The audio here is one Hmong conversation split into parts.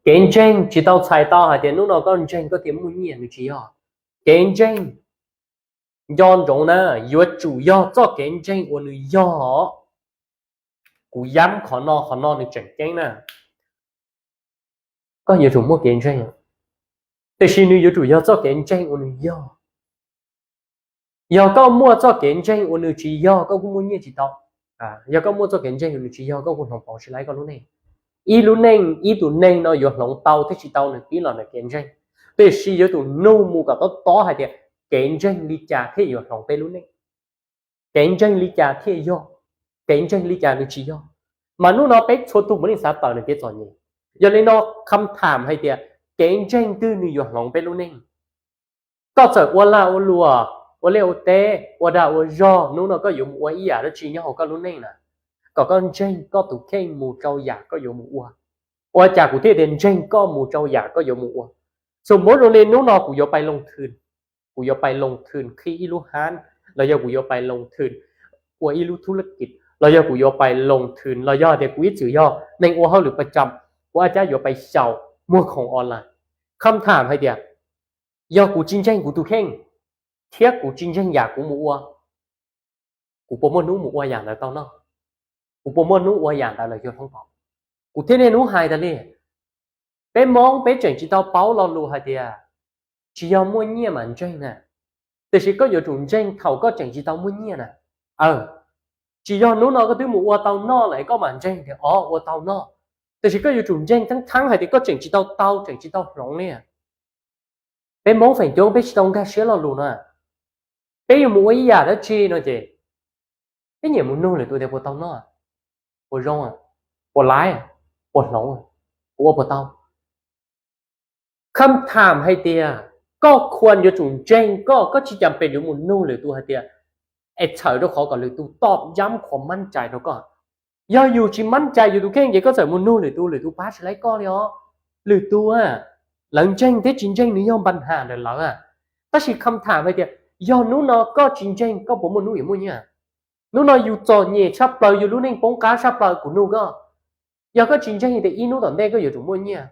Kev ntseeg tsis tau txhais tau hais tias hnub no koj ntseeg koj thiaj muaj nyiaj, nws tsis yog. Kev ntseeg nco ntsoov na, yuav tsum yog txoj kev ntseeg uas nws yog. Kuv yam qhov no, qhov no nws tseem ceeb na. Koj yuav tsum muaj kev ntseeg, tiam sis nws yuav tsum yog txoj kev ntseeg uas nws yog. Yog koj muaj txoj kev ntseeg uas nws tsis yog, koj kuj muaj nyiaj tsis tau. Yog koj muaj txoj kev ntseeg uas nws tsis yog, koj kuj hloov pauv tsis laib koj lub neej. Ib lub neej, ib tug neeg no yuav hloov tau thiab tsis tau nws pib los ntawm kev ntseeg. Tiam sis yuav tsum nug mus kom tob tob hais tias kev ntseeg li cas thiaj yuav hloov peb lub neej. Kev ntseeg li cas thiaj yog, kev ntseeg li cas nws tsis yog. Mas hnub no peb txhua tus muaj neej xav tawm nws kev txom nyem. Yog li no, kham tham hais tias kev ntseeg twg nws yuav hloov peb lub neej. Koj txawm ua lag ua luam, ua liaj ua teb, ua dag ua zog, hnub no koj yuav mus ua ib yam dab tsi nyob hauv koj lub neej na, kom koj ntseeg koj tus kheej mus rau yam koj yuav mus ua. Ua cas kuv thiaj tias ntseeg koj mus rau yam koj yuav mus ua? Xus muab zoo li hnub no kuv yuav pais loos thwm, kuv yuav pais loos thwm qhib ib lub hab, los yog kuv yuav pais loos thwm ua ib lub thub laj kis, los yog kuv yuav pais loos thwm, los yog tias kuv ib txwm yog neeg ua hauj lwm paj tsam, kuv ab cab yuav pais xyaum muag khoom online. Kham tham hais tias, yog kuv tsis ntseeg kuv tus kheej, thiab kuv tsis ntseeg yam kuv mus ua, kuv puas muaj hnub mus ua yam ntawd tau noj? Kuv puas muaj hnub ua yam ntawd lawv yuav hloov pauv? Kuv thiaj niaj hnub hais tas li, peb Hmoob peb tseem tsis tau paub lo lus hais tias tsis yog muaj nyiaj mas ntseeg na, tiam sis koj yuav tsum ntseeg thaum koj tseem tsis tau muaj nyiaj na. Tsis yog hnub no koj twb mus ua tau noj lawm koj mam ntseeg tias o ua tau noj, tiam sis koj yuav tsum ntseeg thaab thaab hais tias koj tseem tsis tau tau, tseem tsis tau hloov li. Peb Hmoob feem coob peb tsis tau nkag siab lo lus no. Peb yuav mus ua ib yam dab tsi no ces peb nyiam mus nug lwm tus tias puas tau noj, puas zoo, puas laib, puas hloov, puas ua puas tau. Kham tham hais tias koj khuam yuav tsum ntseeg koj, koj tsis cas pes yuav mus nug lwm tus hais tias, es txhawm rau qhov kom lwm tus toj yam qhuas mab cai rau koj. Yog yus tsis mab cai yus tus kheej ces koj txawm mus nug lwm tus, lwm tus pab tsis laib koj li os. Lwm tus lawv ntseeg thiab tsis ntseeg nws yog npa has ntawm lawv. Tab sis kham tham hais tias yog hnub no koj tsis ntseeg koj puas muaj hnub yuav muaj nyiaj? Hnub no yus txom nyem tshaj plaws, yus lub neej poob qab tshaj plaws, kuv nug koj, yog koj tsis ntseeg tias ib hnub tom ntej koj yuav tsum muaj nyiaj,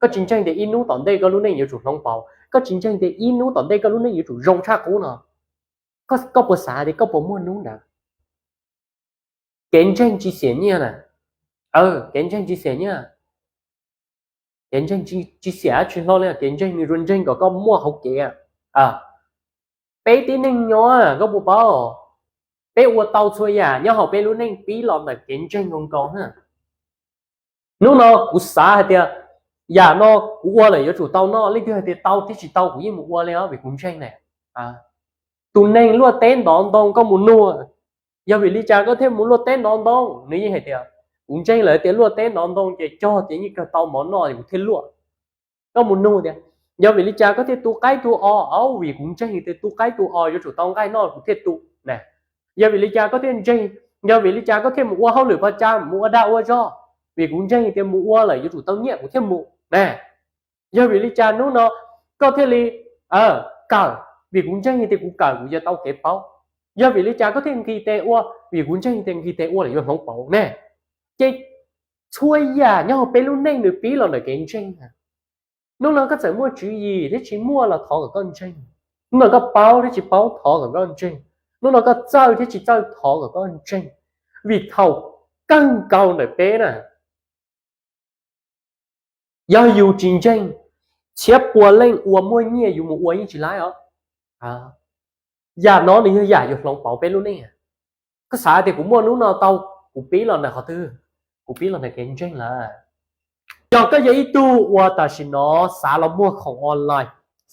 koj tsis ntseeg tias ib hnub tom ntej koj lub neej yuav tsum hloov pauv, koj tsis ntseeg tias ib hnub tom ntej koj lub neej yuav tsum zoo tshaj qub no, koj puas xav tias koj puas muaj hnub ntawd? Kev ntseeg tsis xiam nyiaj na. Kev ntseeg tsis xiam nyiaj. Kev ntseeg tsis xiam dab tsi hlo li, kev ntseeg nws zoo ntseeg kom koj muaj hauv kev. Peb tib neeg nyob koj puas paub, peb ua tau txhua yam nyob hauv peb lub neej pib los ntawm kev ntseeg nkaus nkaus na. Hnub no kuv xav hais tias yam no kuv ua lawm yuav tsum tau noj, leej twg hais tias tau thiab tsis tau kuv yeej mus ua li os vim kuv ntseeg na. Tus neeg luaj teb ntov ntoo koj mus nug, yog vim li cas koj thiaj mus luaj teb ntov ntoo? Nws yeej hais tias kuv ntseeg lawm tias luaj teb ntov ntoo ces cog ces yeej kawg tau mov noj es kuv thiaj luaj. Koj mus nug tias yog vim li cas koj thiaj tu qaib tu os? Au, vim kuv ntseeg tias tu qaib tu os yuav tsum tau nqaij noj kuv thiaj tu na. Yog vim li cas koj thiaj ntseeg, yog vim li cas koj thiaj mus ua hauj lwm paj tsam, mus ua dag ua zog? Vim kuv ntseeg tias mus ua lawm yuav tsum tau nyiaj kuv thiaj mus na. Yog vim li cas hnub no koj thiaj li kawm? Vim kuv ntseeg tias kuv kawm kuv yuav tau kev paub. Yog vim li cas koj thiaj nqis tes ua? Vim kuv ntseeg tias nqis tes ua lawm yuav hloov pauv ne. Ces txhua yam nyob hauv peb lub neej nws pib los ntawm kev ntseeg. Hnub no koj txawm muaj tswv yim thiab tsis muaj los thov kom koj ntseeg. Hnub no koj paub thiab tsis paub thov kom koj ntseeg. Hnub no koj txawj thiab tsis txawj thov kom koj ntseeg. Vim thaum kawg nkaus ntawm peb na, yog yus tsis ntseeg, txhiab pua leej ua muaj nyiaj yus mus ua yeej tsis laib os. Yam no nws yog yam yuav hloov pauv peb lub neej. Koj xav tias kuv muaj hnub no tau, kuv pib los ntawm qhov twg? Kuv pib los ntawm kev ntseeg lawm. Yog koj yog ib tug uas tam sim no xav los muag khoom online,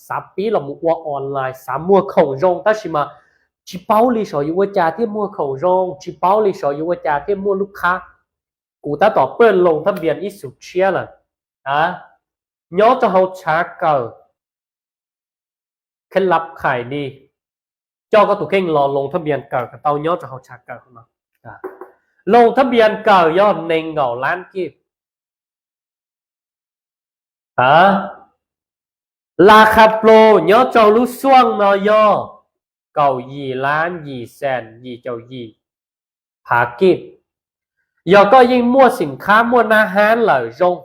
xav pib los mus ua online, xav muag khoom zoo tab sis mas tsis paub li sov yuav ua cas thiaj muag khoom zoo, tsis paub li sov yuav ua cas thiaj muaj lub khab. Kuv tab tom paj loos thab npias ib xus tshiab lawm. Nyob rau hauv tshav kawm, kheb lab khais di, coj koj tus kheej los loos thab npias kawm kom tau nyob rau hauv tshav kawm no. Loos thab npias kawm yog nees nkaum lab kib. Las khas plos nyob rau lub xuaj no yog kaum yim lab yim xees yim caum yim phav kib. Yog koj yeej muaj xim khab muaj nab hab lawm zoo,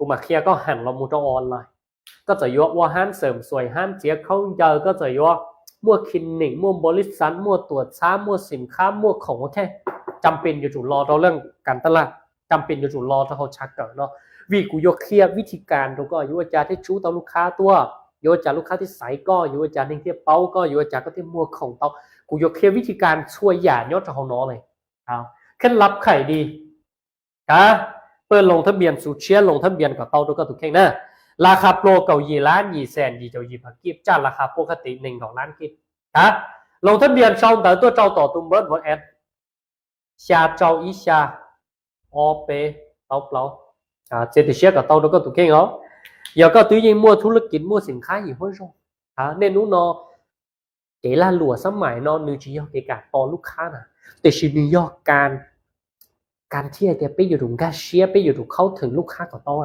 kuv mam qhia koj hab los mus rau online. Koj txawm yuav ua hab xeem xuaim, hab txiav khaub ncaws, koj txawm yuav muaj khin nim, muaj npaus lis xav, muaj tuam txhab, muaj xim khab, muaj khoom ua khej, cam pes yuav tsum los rau leej kas taj laj, cam pes yuav tsum los rau hauv tshav kawm no. Vim kuv yuav qhia vib thib kas rau koj yuav ua cas thiaj tsub tau lub khab tuaj, yuav ua cas lub khab thiaj xaiv koj, yuav ua cas neeg thiaj paub koj, yuav ua cas koj thiaj muag khoom tau. Kuv yuav qhia vib thib kas txhua yam nyob rau hauv no li. Khej lab khaim di, a, pawg loos thab npias xu tshiab, loos thab npias kom tau rau koj tus kheej na. Las khas pluag kaum yim lab yim xees yim caum yim phav kib, tsaj las khas puab khab tiv nees nkaum lab kib. A, loos thab npias sau ntawv tuaj rau tom tus npawb npov es, xya rau ib xya, ob peb, plaub plaub. Txiav txim siab kom tau rau koj tus kheej os. Yog koj twb yeej muaj thub lab kiv, muaj xim khab yim huab zoo, nej hnub no kev lag luam xab maim no nws tsis yog kev kam tos lub khab na, tiam sis nws yog kas thiaj tias peb yuav tsum nkag siab, peb yuav tsum khaub theem lub khab kom tau.